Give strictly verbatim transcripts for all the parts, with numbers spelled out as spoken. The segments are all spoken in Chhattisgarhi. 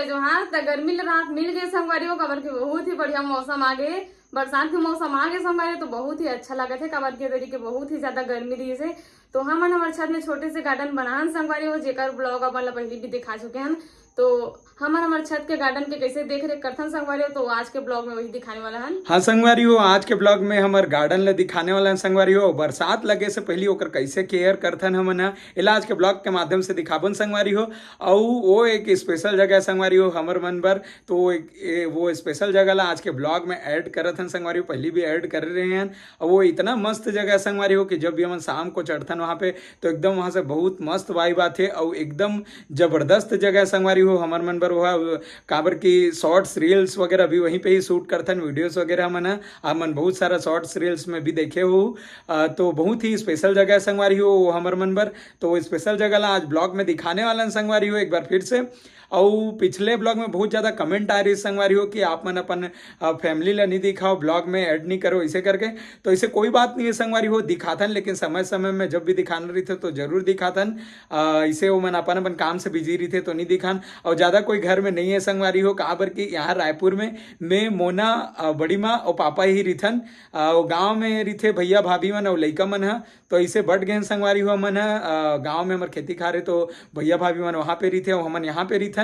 तो हाँ, त गर्मी ले राहत मिल गए संगवारी हो, काबर के बहुत ही बढ़िया मौसम आ गए, बरसात के मौसम आ गए संगवारी हो, तो बहुत ही अच्छा लगत है, काबर के तरीके बहुत ही ज्यादा गर्मी रही से। तो हमन हमर छत में छोटे से गार्डन बनान संगवारी हो, जेकर ब्लॉग अपन ला पहले भी दिखा चुके हैं। तो हमन हमर छत के गार्डन के कैसे देख रेख करथन संगवारी हो, तो आज के ब्लॉग में वही दिखाने वाला हन। हाँ संगवारी हो, आज के ब्लॉग में हमर गार्डन ला दिखाने वाला हन संगवारी हो। बरसात लगे से पहले ओकर कैसे केयर करथन हमन ह, एला आज के ब्लॉग के माध्यम से दिखाबन संगवारी हो। अउ वो एक स्पेशल जगह है संगवारी हो हमर मन बर, तो एक, ए, वो स्पेशल जगह ला आज के ब्लॉग में ऐड करत हन संगवारी हो, पहले भी ऐड कर रहे हैं। और वो इतना मस्त जगह है संगवारी हो कि जब भी हमन शाम को चढ़थन वहाँ पे, तो एकदम वहाँ से बहुत मस्त वाइब आथे। और एकदम जबरदस्त जगह है संगवारी हो हमर मन बर, वो काबर की शॉर्ट्स, रील्स वगैरह भी वहीं पे ही शूट करथन, वीडियोस वगैरह मन ह, आप मन बहुत सारा शॉर्ट्स, रील्स में भी देखे हो। अ, तो बहुत ही स्पेशल जगह है संगवारी हो वो हमर मन बर। तो वो स्पेशल जगह ला आज ब्लॉग में दिखाने वाला हन संगवारी हो एक बार फिर से। अउ पिछले ब्लॉग में बहुत ज्यादा कमेंट आ रही संगवारी हो कि आप मन अपन फैमिली ला नहीं दिखाओ, ब्लॉग में ऐड नहीं करो, इसे करके। तो इसे कोई बात नहीं है संगवारी हो, दिखाथन, लेकिन समय समय में जब भी दिखाना रहिथे तो जरूर दिखाथन। अ, इसे वो मन अपन अपन काम से बिजी रहिथे तो नहीं दिखान। और ज्यादा कोई घर में नहीं है संगवारी हो, काबर कि यहाँ रायपुर में मैं, मोना, अ, बड़ी माँ और पापा ही रिथन। अ, वो गाँव में रिथे भैया भाभी मन और लइका मन ह। तो इसे बट गए संगवारी हो हमन ह, अ, गाँव में हमर खेती खार हे, तो भैया भाभी मन वहाँ पे रिथे और हमन यहाँ पे रिथन।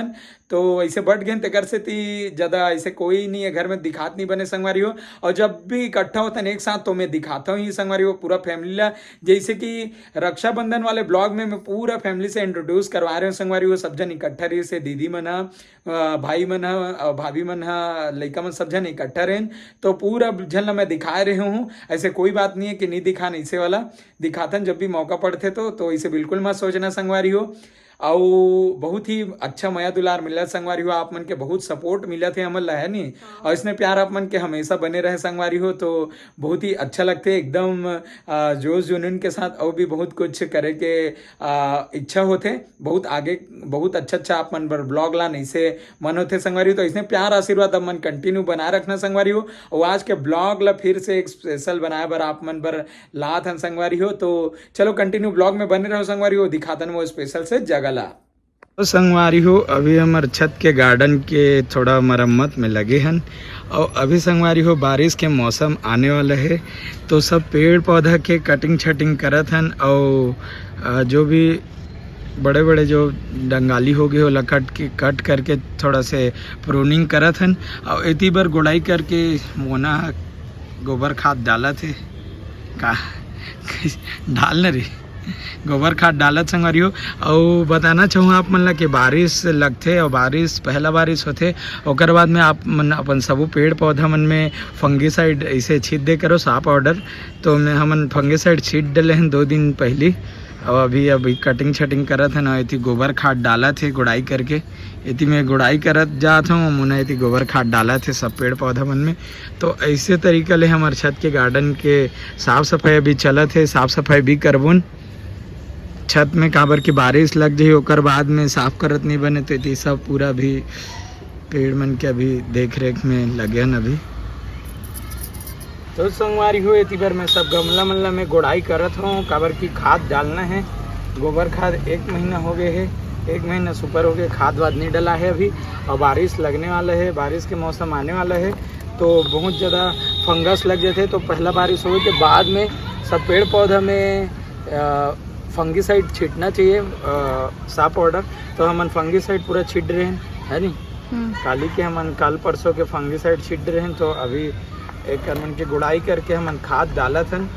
तो ऐसे बट गए, तेकर सेती ज्यादा ऐसे कोई नहीं है घर में, दिखात नहीं बने संगवारी हो। और जब भी इकट्ठा होतन एक साथ, तो मैं दिखाता हूँ ही संगवारी हो पूरा फैमिली ला। जैसे कि रक्षाबंधन वाले ब्लॉग में मैं पूरा फैमिली से इंट्रोड्यूस करवा रहे हूँ संगवारी हो, सब जन इकट्ठा रही से, दीदी मन ह, अ, भाई मन ह, अ, भाभी मन ह, लइका मन, सब झन इकट्ठा रहेन। तो पूरा झन ला मैं दिखाए रहे हूँ, ऐसे कोई बात नहीं है कि नहीं दिखान, ऐसे वाला दिखाथन जब भी मौका पड़थे तो। तो इसे बिल्कुल मत सोचना संगवारी हो। अउ बहुत ही अच्छा मया दुलार मिलत संगवारी हो, आप मन के बहुत सपोर्ट मिलत हे हमन ला, है नी? हाँ। और इसने प्यार आप मन के हमेशा बने रहे संगवारी हो, तो बहुत ही अच्छा लगथे एकदम, अ, जोश जुनून के साथ। और भी बहुत कुछ करे के, अ, इच्छा होथे, बहुत आगे बहुत अच्छा अच्छा आप मन बर ब्लॉग ला नइसे मन होथे संगवारी हो। तो इसने प्यार आशीर्वाद आप मन कंटिन्यू बना रखना संगवारी हो। और आज के ब्लॉग ला फिर से एक स्पेशल बनाए बर आप मन बर लात हन संगवारी हो। तो चलो कंटिन्यू ब्लॉग में बने रहो संगवारी हो, दिखातन वो स्पेशल से जगह ला। तो संगवारी हो, अभी हमर छत के गार्डन के थोड़ा मरम्मत में लगे हन। और अभी संगवारी हो, बारिश के मौसम आने वाला है, तो सब पेड़ पौधा के कटिंग छटिंग करत हन। और अ, जो भी बड़े बड़े जो डंगाली हो गए, ओला कट के, कट करके थोड़ा से प्रूनिंग करत हन। और एती बर गोड़ाई करके मोना गोबर खाद डालत हे का? डाल न रे, गोबर खाद डालत संगवारी हो। अउ बताना चाहूँ आप मन ला कि बारिश लगथे, और बारिश, पहला बारिश होथे, ओकर बाद में आप मन अपन सबो पेड़ पौधा मन में फंगीसाइड ऐसे छीट दे करो, साफ ऑर्डर। तो मैं, हमन फंगीसाइड छीट डले हैं दो दिन पहली। अब अभी, अभी कटिंग छटिंग करत है ना, एती गोबर खाद डालत है गुड़ाई करके। एती मैं गुड़ाई करत जात हूँ, मोना एती गोबर खाद डालत है सब पेड़ पौधा मन में। तो ऐसे तरीका ले हमर छत के गार्डन के साफ सफाई अभी चलत है, साफ सफाई भी करबुन छत में, काबर कि बारिश लग जाही, ओकर बाद में साफ करत नहीं बने, तो एती सब पूरा भी पेड़ मन के अभी देख रेख में लगे हन अभी। तो संगवारी हो, एती बर मैं सब गमला मन ला मैं गोड़ाई करत हूँ, काबर कि खाद डालना है। गोबर खाद एक महीना हो गए है, एक महीना से ऊपर हो गए, खाद वाद नहीं डला है अभी। और बारिश लगने वाला है, बारिश के मौसम आने वाला है, तो बहुत ज़्यादा फंगस लग जाते हैं। तो पहला बारिश होवे के बाद में सब पेड़ पौधा में फंगीसाइड छीटना चाहिए, अ, साफ ऑर्डर। तो हमन फंगीसाइड पूरा छीट रहे हैं, है नी? हम्म। काली के हमन काल परसों के फंगीसाइड छीट रहे हैं, तो अभी एक मन के गुड़ाई करके हमन खाद डालत हन।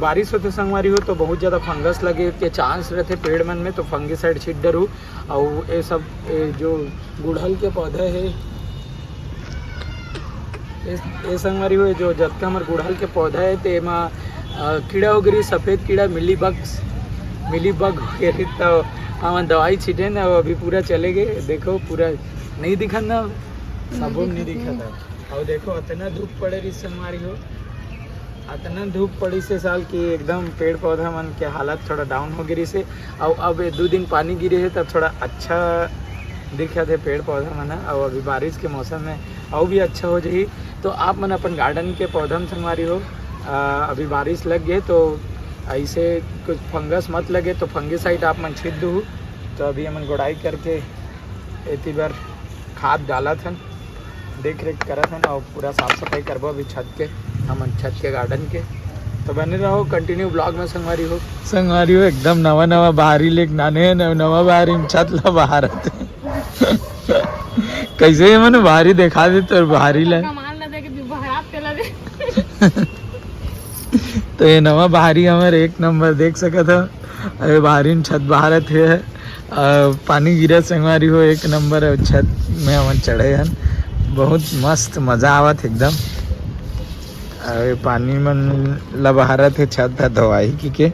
बारिश होते संगवारी हो, तो बहुत ज़्यादा फंगस लगे के चांस रहते पेड़ मन में, तो फंगीसाइड छीट डरू। और ये सब, ये जो गुड़हल के पौधा है, ए, ए संगवारी हो, जो जतका हमर गुड़हल के पौधा है, ते एमा, अ, कीड़ा हो गई, सफेद कीड़ा, मिली बग्स, मिली बग हो गए, तो हमन दवाई छीटे ना, वो अभी पूरा चले गए। देखो, पूरा नहीं दिखत ना, सबो नहीं दिखत है। और देखो, इतना धूप पड़े रही संगवारी हो, इतना धूप पड़ी से साल कि एकदम पेड़ पौधा मन के हालत थोड़ा डाउन हो गई से। और अब ये दो दिन पानी गिरे है, तब थोड़ा अच्छा दिखत है पेड़ पौधा मन ह। और अभी बारिश के मौसम में और भी अच्छा हो जाही। तो आप मन अपन गार्डन के पौधा में संगवारी हो, आ, अभी बारिश लग गए, तो ऐसे कुछ फंगस मत लगे, तो फंगीसाइड आप मन छीट दू। तो अभी हमन गोड़ाई करके एती बर खाद डालत हन, देख रेख करत हन और पूरा साफ सफाई करबो अभी छत के, हमन छत के गार्डन के। तो बने रहो कंटिन्यू ब्लॉग में संगवारी हो। संगवारी हो, एकदम नवा नवा बहारी लेके नाने हे, नवा नवा बहारी में छत ला बहारत हे। कैसे ये मन बहारी देखा दे तोर बहारी ला। कमाल ना देखे, तू बहरात तेला दे। तो ये नवा बहारी हमर एक नंबर देख सकत हो। अरे बहारी में छत बहारत हे, अ, पानी गिरत संगवारी हो एक नंबर, अउ छत में हमन चढ़े हन, बहुत मस्त मजा आवत हे एकदम। अउ ये पानी मन ला बहारत हे, छत ह धोवाही की के।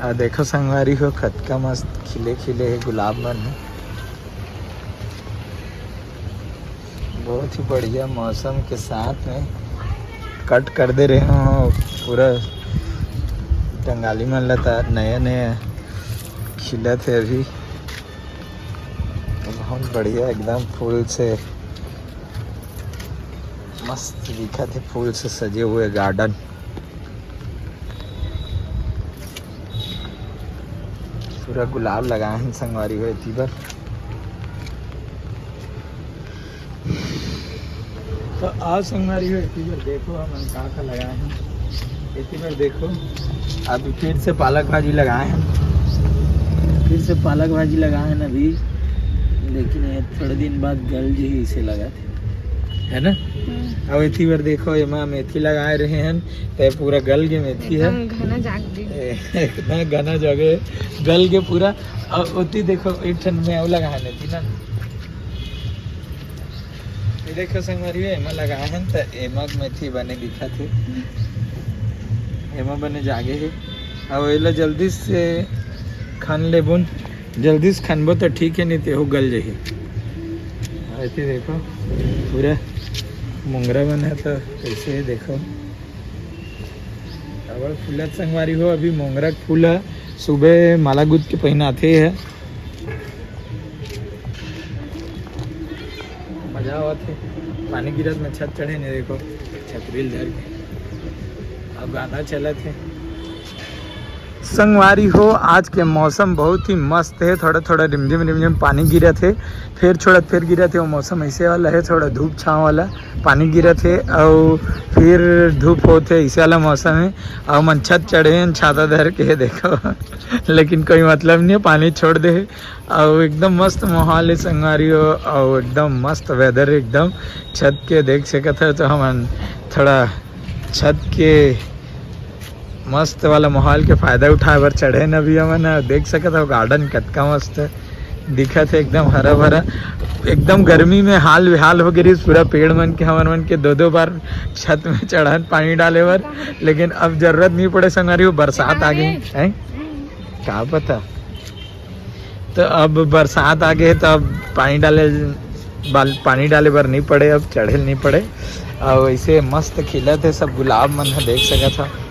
आ देखो संगवारी हो, कतका मस्त खिले खिले हे गुलाब मन ह। बहुत ही बढ़िया मौसम के साथ में कट कर दे रहे हो पूरा टंगाली मन ला, त नया नया खिलत हे अभी। बहुत बढ़िया, एकदम फूल से मस्त दिखत हे, फूल से सजे हुए गार्डन। पूरा गुलाब लगाए हन संगवारी हो एती बर। तो आओ संगवारी हो, एती बर देखो हमन का का लगाए हन। एती बर देखो, अभी फिर से पालक भाजी लगाए हन, फिर से पालक भाजी लगाए हन अभी, लेकिन ये थोड़े दिन बाद गल जी इसे लगा थे, है ना? हम्म। अब एती बर देखो, एमा मेथी लगाए रहे हन, ते पूरा गल के मेथी है। एकदम घना जाग गई। ए, इतना घना जगह गल के पूरा। अब ओती देखो, एक ठन में अउ लगाए हन एती ना। ये देखो संगवारी हो, एमा लगाए हन त एमा के मेथी बने दिखत हे, एमा बने जागे हे। अब एला जल्दी से खन लेबुन, जल्दी से खनबो त ठीक हे, नहीं तेहू गल जाही। ऐसे देखो पूरा मोंगरा बने हे, तो कैसे हे देखो। अब्बड़ फूलत संगवारी हो, अभी मोंगरा के फूल ह सुबह माला गुथ के पहिनाथे ह। मजा आवत हे, पानी गिरत में छत चढ़े ने, देखो छतरी ल धर के अब गाना चलत हे। संगवारी हो, आज के मौसम बहुत ही मस्त हे, थोड़ा थोड़ा रिमझिम रिमझिम पानी गिरत हे, फिर छोड़त फिर गिरत हे, वो मौसम ऐसे वाला हे, थोड़ा धूप छाँव वाला, पानी गिरत हे अउ फिर धूप होत हे, ऐसे वाला मौसम हे। अउ मन छत चढ़े हन छाता धर के, देखो। लेकिन कोई मतलब नहीं हे, पानी छोड़ दे हे। अउ एकदम मस्त माहौल हे संगवारी हो, अउ एकदम मस्त वेदर हे एकदम। छत के देख सकत हो तो हमन थोड़ा छत के मस्त वाला माहौल के फायदा उठाए बर चढ़े न अभी हमन ह। देख सकत हो गार्डन कतका मस्त दिखत हे, एकदम हरा भरा। एकदम गर्मी में हाल बेहाल हो गे रहिस पूरा पेड़ मन के, हमन मन के दो दो बार छत में चढ़न पानी डाले बर, लेकिन अब जरूरत नहीं पड़े संगवारी हो, बरसात आ गे हे। का पता, तो अब बरसात आ गे हे, तो अब पानी डाले बाल-, पानी डाले बर नहीं पड़े, अब चढ़े नहीं पड़े। अउ ऐसे मस्त खिलत हे सब गुलाब मन ह, देख सकत ह।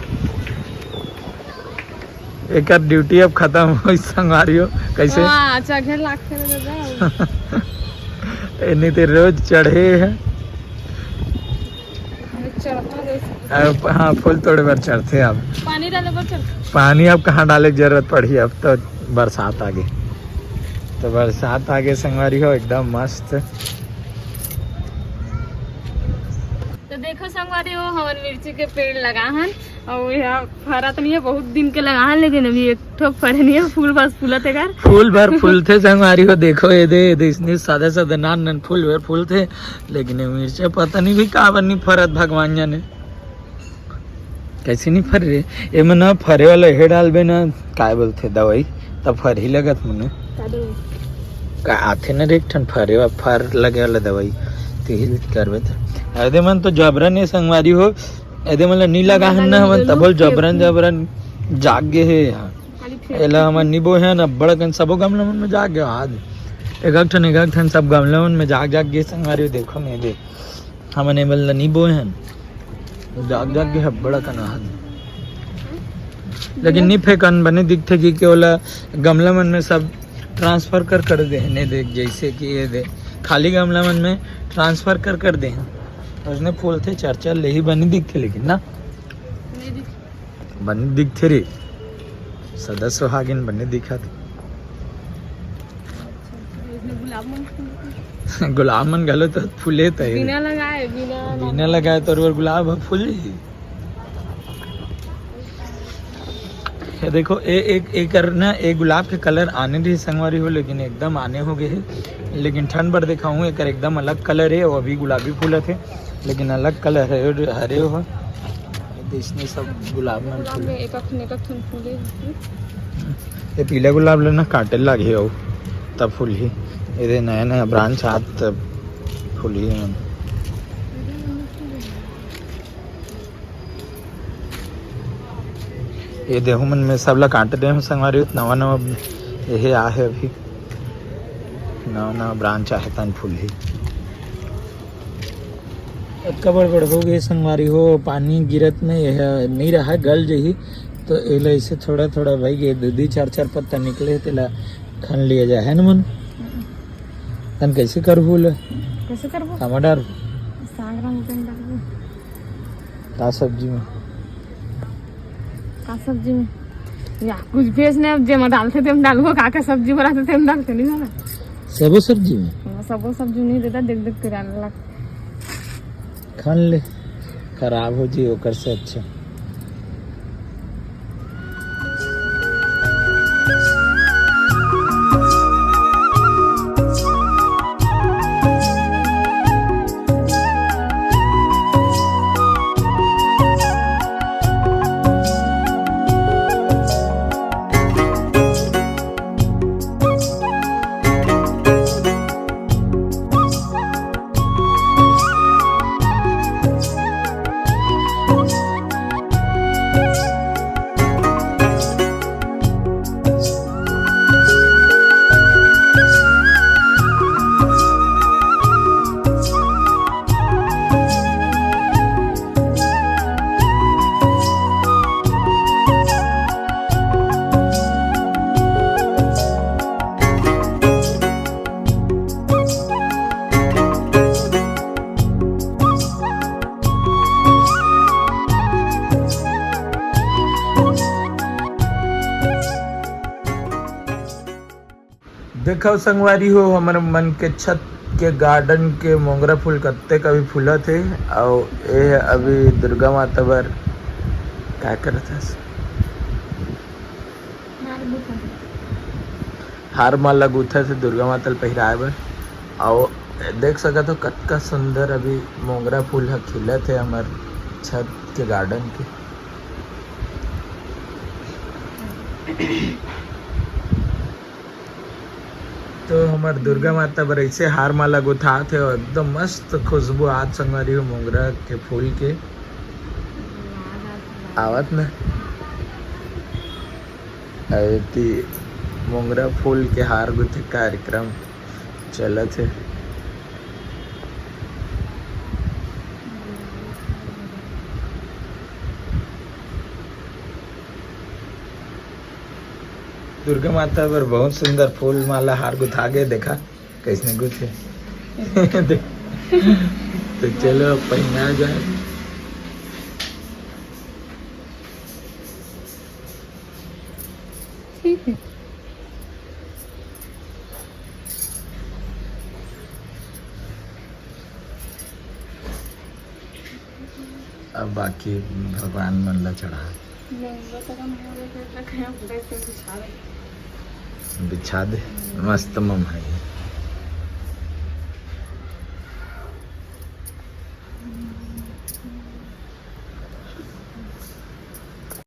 एकर ड्यूटी अब खत्म होइस संगवारी हो। कैसे? हाँ, चढ़े लागथे ना दादा। ए, नहीं तो रोज चढ़े हे। चढ़ता जैसे। अब, हाँ, फूल तोड़े बर चढ़थे अब। पानी डाले बर चढ़थे। पानी अब कहाँ डाले के जरूरत पड़ही, अब तो बरसात आ गे। तो बरसात आ गे संगवारी हो, एकदम मस्त। तो देखो संगवारी हो, हमन मिर्ची के पेड़ लगा हन, अउ यहाँ फरत नहीं है, बहुत दिन के लगा हन, लेकिन अभी एक ठोक फरे नहीं है, फूल बस फूलत हे कर। फूल भर फूलथे संगवारी हो, देखो ये दे, ये दे, इसने सादा सादा नान नान फूल भर फूलथे, लेकिन ये मिर्चा पता नहीं भी काबर नहीं फरत, भगवान जाने कैसे नहीं फर रे। एमे ना फरे वाला हे डालबे ना, काय बोलथे दवाई, तब फर ही लगत मने। का दवाई? का आथे ना रे, एक ठन फरे वा-, फर लगे वाला दवाई, तेही करबे त। अरे मन तो जबरन हे संगवारी हो, एदे मन ल नी लगा हन ना हमन, तभो ले जबरन जबरन जाग गे हे यहाँ। खाली फेंक एला हमन नी बोए हन, अब्बड़ अकन सबो गमला मन में जाग गे आज। एक एक ठन, एक एक ठन सब गमला मन में जाग जाग गे संगवारी हो, देखो नहीं दे। हमन एमन ल नी बोए हन, जाग जाग गे अब्बड़ अकन हन। लेकिन नी फेंकन, बने दिखथे कि, कि ओला गमला मन में सब ट्रांसफर कर, कर दे हन। ये देख, जैसे कि ये दे, खाली गमला मन में ट्रांसफर कर, कर दे हन। उसने फूलथे चरचर ले ही बने दिखथे, लेकिन ना नहीं दिख बने दिखथे रे, सदा सुहागिन बने दिखत। गुलाब मन फूल। गुलाब मन घलो तो फूले त हे। बिना लगाए, बिना बिना लगाए तोर बर गुलाब ह फूलही। ये देखो, ए, एक, एकर ना, ए गुलाब के कलर आने रही संगवारी हो, लेकिन एकदम आने हो गए हे। लेकिन ठंड बर देखाहूँ, एकर एकदम अलग कलर हे, वो अभी गुलाबी फूलत हे, लेकिन अलग कलर हे, हरे हो। इसने सब गुलाब मन गुलाब फूल। में एक अखन, एक अखन फूले होथे। ये पीला गुलाब ल ना काटे लागे हो, तब फूलही। ये दे नया नया ब्रांच आत, तब फूलही। ये देहू मन में सब ला काट दे हो संगवारी हो, नवा नवा ये आहे अभी, नवा नवा ब्रांच आहे तन फूलही। अतका बड़ बड़ हो गए संगवारी हो, पानी गिरत में ये नहीं रहा, गल जही, तो एला ऐसे थोड़ा थोड़ा भाई ये दो दो चार चार पत्ता निकले, तेला खन लिया जाए, है ना मन? तन कैसे करबू ले? कैसे करबू? कामा डारबू? साग रंग डालबू। का सब्जी में? का सब्जी में? या कुछ भेज ने, अब जेमा डालथे तेम डालबो, का का सब्जी बनाथे तेम डालथे, नहीं जाना। सबो सब्जी में? हाँ, सबो सब्जी नहीं देता, देख देख के डालना लगता। खन ले, खराब हो जी ओकर से अच्छा। देखो संगवारी हो, हमर मन के छत के गार्डन के मोंगरा फूल कत्ते का भी फूलत हे, अउ ए अभी दुर्गा माता बर का करत हस? हार माला गूंथत हे दुर्गा माता ल पहिराए बर। अउ देख सकत हो कतका सुंदर अभी मोंगरा फूल ह खिलत हे हमर छत के गार्डन के। तो हमर दुर्गा माता बर ऐसे हार माला गुथात हे, एकदम मस्त खुशबू आत संगवारी हो मोंगरा के फूल के। आवत न अति मोंगरा फूल के हार गुथे कार्यक्रम चलत हे। दुर्गा माता बर बहुत सुंदर फूल माला हार गुथा गे, देखा कैसने गुथे। देख। तो चलो अब पहिना जाए। अब बाकी भगवान मन ला चढ़ा। बिछा दे, मस्त मम है।